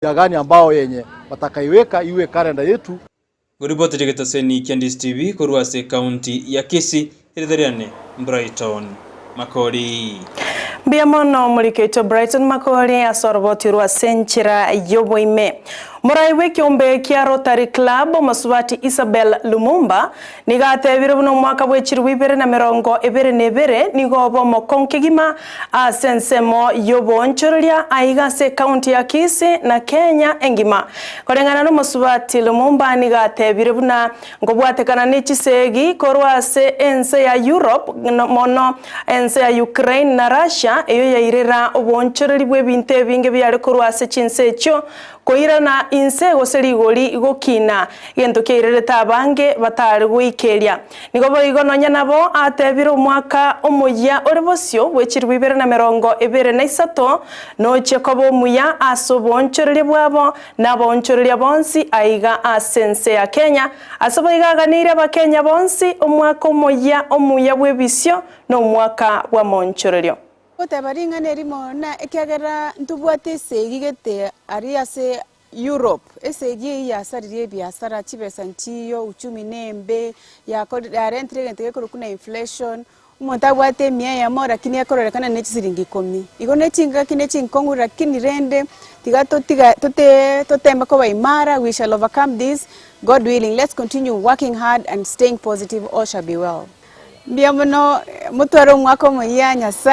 Gani ambao yenye watakaiweka iwe kalenda yetu. Ngoribotire egetaseni kia Ndisi TV korwa ase ekaunti ya Kisii, erieta riane Brighton Makori. Mbuya mono omoriki oito Brighton Makori ase oroboti orwo ase enchera y'oboime. Morai bw'ekeombe kia Rotary Club omosubati Isabel Lumumba nigo atebire buna omwaka bw'echiribu 2022 nigo obe omokong'u kegima ase ensemo y'oboonchoreria aiga ase ecounty ya Kisii na Kenya engima. Koreng'ana nomosubati Lumumba nigo atebire buna nkobwatekana ne chisegi korwa ase ense ya Europe mono ense ya Ukraine na Russia eyo yairera oboonchoreri bw'ebinto ebinge biare korwa ase chinse echio Koirana inse gose rigori gokina, gento kiairerete abange batare goikeria. Nigo boigo nonya nabo atebire omwaka omoyia ore bosio bwe chilifu 2023 nochie koba omuya ase oboonchoreria bwabo na abaonchoreria bonsi aiga ase ense ya Kenya. Ase boigo aganeirie abakenya bonsi omwaka omoyia omuya bw'ebisio na omwaka bw'amaonchorerio. Goteba ring'ana erimo, na ekiagera ntobwate esegi gete aria ase Europe, esegi eyio yasaririe ebiasara, chibesa nchiyo, uchumi nembe, yakorire yarentire egento gekorokwa buna inflation, omonto abwate emia eyemo lakini ekororekana ne chisiringi ikomi. Igo ne chingaki ne chinkong'u lakini rende tiga totiga tote toteme koba imara, we shall overcome this, God willing, let's continue working hard and staying positive all shall be well. Mbuya mono motware omwaka omoyia Nyasae.